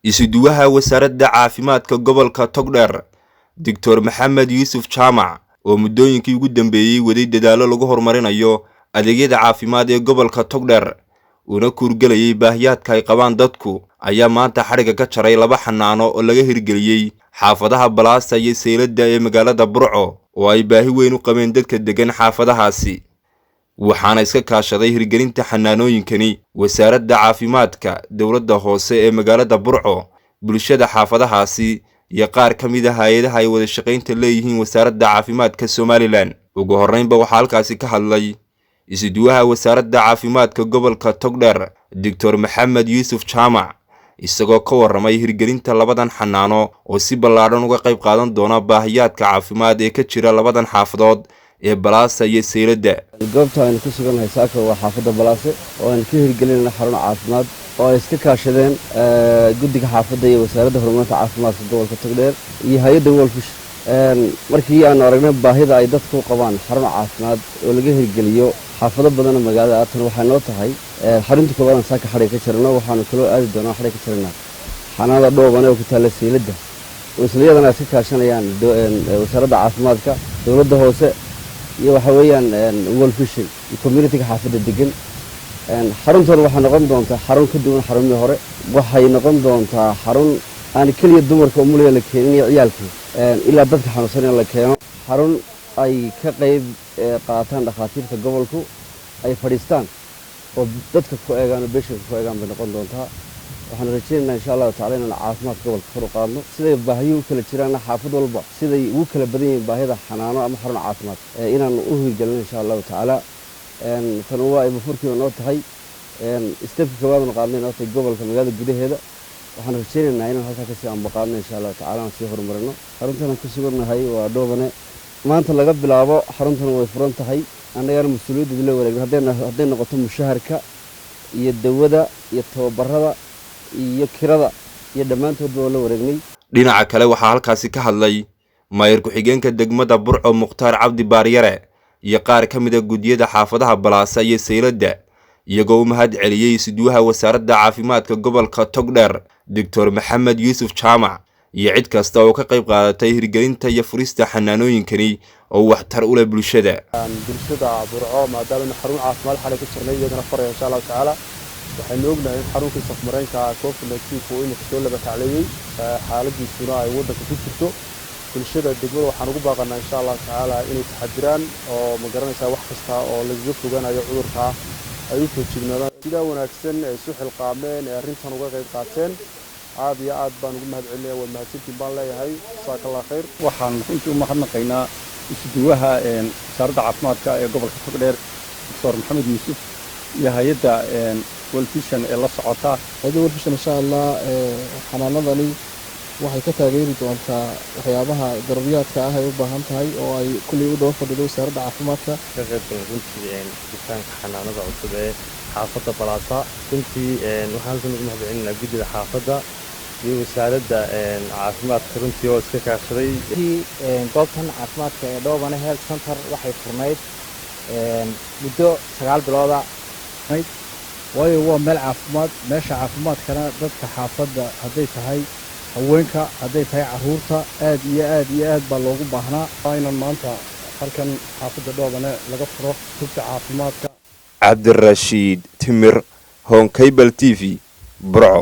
Isuduwaha wasaaradda caafimaadka gobolka Togdheer, Doctor Maxamed Yuusuf Jaamac, oo muddooyinkii ugu dambeeyey waday dadaallo lagu horumarinayo adeegyada caafimaad ee gobolka Togdheer, uuna kuurgelayay baahiyaadka ay qabaan dadku, ayaa maanta xadhigga ka jaray laba xanaano oo laga hirgeliyey xaafadaha Balaasa iyo Sayladda ee magaalada Burco, oo ay baahi weyn u qabeen dadka deggan xaafadahaasi. Waxaana iska kaashaday hirgelinta xanaanooyinkani wasaaradda caafimaadka, dowladda hoose ee magaalada Burco, bulshada xaafadahaasi iyo qaar ka mid ah hay-adaha ay wada shaqaynta leeyihiin wasaaradda caafimaadka Somalilan. Ugu horreynba waxaa halkaasi ka hadlay isuduwaha wasaaradda caafimaadka gobolka Togdheer, Doctor Maxamed Yuusuf Jaamac, isagoo ka warramay hirgelinta labadan xanaano oo si ballaadhan uga qayb qaadan doona baahiyaadka caafimaad ee ka jira labadan xaafadood ee Balaasa iyo Sayladda. Goobta aynu ku sugannahay saaka waa xaafadda Balaase oo aynu ka hirgelinayna xarun caafimaad oo ay iska kaashadeen guddiga xaafadda iyo wasaaradda horumarinta caafimaadka gobolka Togdheer iyo hay-adda World Vision. Markii aanu aragnay baahida ay dadku u qabaan xarun caafimaad oo laga hirgeliyo xaafado badanoo magaalada, tan waxay noo tahay xarunta koowaad aan saaka xadhiga ka jarno. Waxaanu kaloo aadi doonaa xadhiga ka jarnaa xanaanada Dhoobane oo ku taalla Sayladda, oo isla iyadana ay iska kaashanayaan wasaaradda caafimaadka, dowladda hoose iyo waxa weeyaan World Vision iyo community-ga xaafadda degan. Xaruntan waxay noqon doontaa xarun ka duwan xarumihii hore. Waxay noqon doontaa xarun aan keliya dumarka umulaya la keenin iyo ciyaalka ilaa dadka xanuunsan in la keeno, xarun ay ka qayb qaataan dhakhaatiirta gobolku, ay fadhiistaan oo dadka ku eegaan oo patient-ka ku eegaan bay noqon doontaa. Waxaan rajaynaynaa, insha Allahu tacala, inaan caafimaadka gobolka kor u qaadno. Siday baahiyuhu u kala jiraanna, xaafad walba siday ugu kala badan yihiin baahida xanaano ama xarun caafimaad, inaanu u hirgelino, insha Allahu tacaala. Tan waa ay bafurkiiba noo tahay step-ka koowaadnu qaadnay, noo tahay gobolka magaalada gudaheeda. Waxaan rajaynaynaa inaan halkaa kasii ambaqaadno, insha Allahu tacala, aan sii horumarino. Xaruntan aan ku sugannahay waa Dhoobane. Maanta laga bilaabo xaruntan way furan tahay, annagana mas-uuliyaddeeda la wareegno, hadday noqoto mushaharka iyo dawada iyo tababarada iyo kirada iyo dhammaantoodba waa la wareegnay. Dhinaca kale waxaa halkaasi ka hadlay maayir ku-xigeenka degmada Burco, Mukhtaar Cabdi Baaryare, iyo qaar ka mid ah guddiyada xaafadaha Balaasa iyo Sayladda, iyagoo u mahad celiyey isuduwaha wasaaradda caafimaadka gobolka Togdheer, Doctor Maxamed Yuusuf Jaamac, iyo cid kasta oo ka qayb qaadatay hirgelinta iyo furista xanaanooyinkani oo waxtar u leh bulshada. Bulshada Burco, maadaama xarun caafimaad xalay ka jirnay, iyagana faraya, insha Allahu tacaala. Waxaynu ognahay in xanuunkii safmareenka COVID-19 uu imika soo laba kacleeyey, xaaladiisuna ay waddanka ku jirto. Bulshada degmada waxaan ugu baaqanaa, insha Allahu tacaala, inay taxadiraan oo, ma garanaysaa, wax kasta oo lagaga fogaanayo cudurka ay u feejignaadaan. Sidaa wanaagsan ay isu xilqaameen ee arrintan uga qayb qaateen, aad iyo aad baan ugu mahad celinaya. Waad mahadsantiin baan leeyahay, jasaaka Allah khayr. Waxaan runtii u mahadnaqaynaa isuduwaha wasaaradda caafimaadka ee gobolka Togdheer, Doctor Maxamed Yuusuf, iyo hay-adda World Vision ee la socota. Hay-adda World Vision, insha Allah, xanaanadani waxay ka taageeri doontaa waxyaabaha daruuriyaadka ah ay u baahan tahay oo ay kulley u daba fadhido wasaaradda caafimaadka. Ka qayb galay runtii furitaanka xanaanada cusub ee xaafadda Balaasa. Runtii waxaan halkan ugu mahad celinaa guddida xaafadda iyo wasaaradda caafimaadka runtii oo iska kaashaday. Goobtan caafimaadka ee Dhoobane Health Center waxay furnayd muddo 9 bilooda. Waayo, waa meel caafimaad. Meesha caafimaadkana dadka xaafadda, hadday tahay haweenka, hadday tahay carruurta, aad iyo aad iyo aad baa loogu baahnaa. Inaan maanta halkan xaafadda Dhoobane laga furo rugta caafimaadka. Cabdirashiid Timir, Horn Cable TV, Burco.